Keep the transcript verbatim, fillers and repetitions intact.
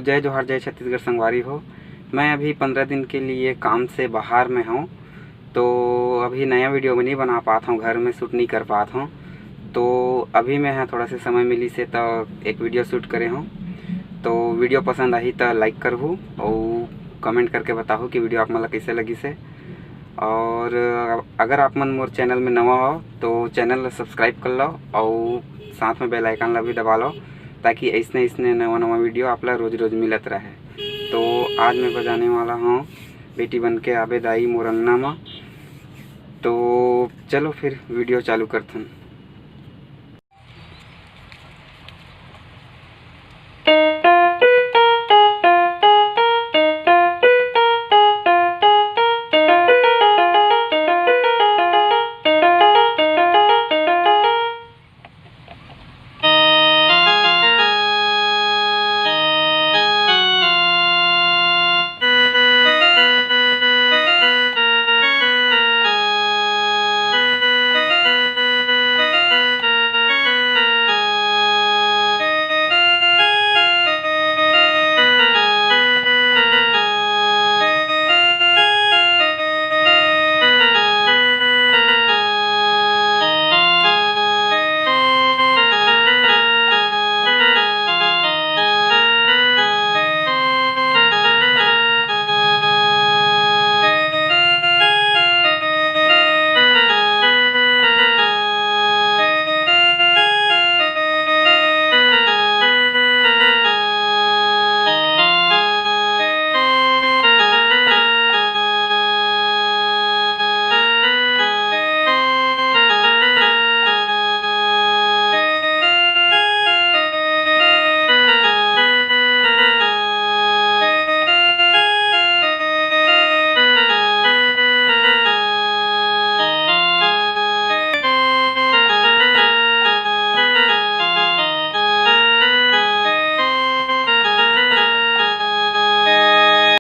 जय जोहार, जय छत्तीसगढ़ संगवारी हो। मैं अभी पंद्रह दिन के लिए काम से बाहर में हूँ, तो अभी नया वीडियो भी नहीं बना पात हूँ, घर में शूट नहीं कर पात हूँ। तो अभी मैं ह थोड़ा से समय मिलिस हे, तो एक वीडियो शूट करे हूँ। तो वीडियो पसंद आही, तो लाइक करहू और कमेंट करके बताहू कि वीडियो आप मन ला कैसे लगिस हे। और अगर आप मन मोर चैनल में नवा हो, तो चैनल ला सब्सक्राइब कर लो और साथ में बेल आइकन ला भी दबा लो, ताकि ऐसने ऐसने नवा नवा वीडियो आप ला रोज रोज मिलत रहे। तो आज मैं बजाने वाला हूँ बेटी बन के आबे दाई मोर अंगना मा। तो चलो फिर वीडियो चालू करथन।